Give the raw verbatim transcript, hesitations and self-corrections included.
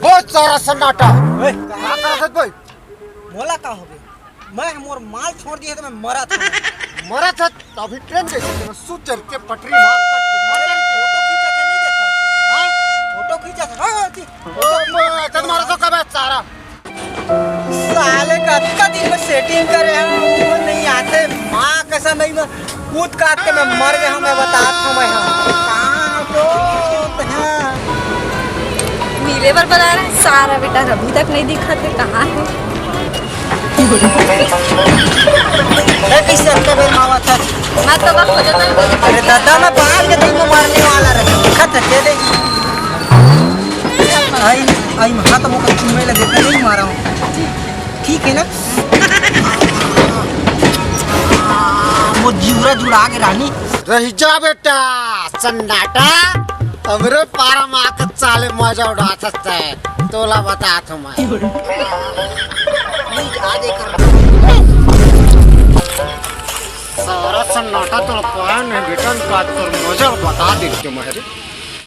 बहुत सारा सन्नाटा। ओए, का करत हस भाई? मोला का होगे? मैं मोर माल छोड़ दिए तो मैं मरत हूँ। मरत हस? अभी ट्रेन जैसे तेरा सुचर के पटरी मार कट के मर अरे, जाएगी। फोटो खींचा के नहीं देखा? हाँ? फोटो खींचा के, हाँ, जी, फोटो खींचा। तब मारा तो कब है सारा? साले का अतका दिन में सेटिंग करे हैं, वो नहीं आते, माँ कसम है, मैं कूद काट के मैं मर गया हूँ, मैं बता दूँ मैं, हाँ। कहाँ तो, हाँ। मिले बर बला रहे हैं, सारा बेटा अभी तक नहीं दिखा थे, कहाँ है? ए, किस चक्कर में मावा था? मैं तो बस खोजत हूँ। अरे दादा, मैं बाहर के दिन में मारने वाला रहे। खत दे दे। आई, आई, हाथ मुँह चूमे लगे, तो नहीं मारा हूँ। ठीक है ना? वो जीवरा जुड़ा के रानी। रही जा बेटा, सन्नाटा। हमरे पारा में आके साले मजा उड़ात हस। तोला बतात हूँ मैं। सारा सन्नाटा तोला पाया नहीं बेटा, इनका आज तोर मजा बता देते मैं रे।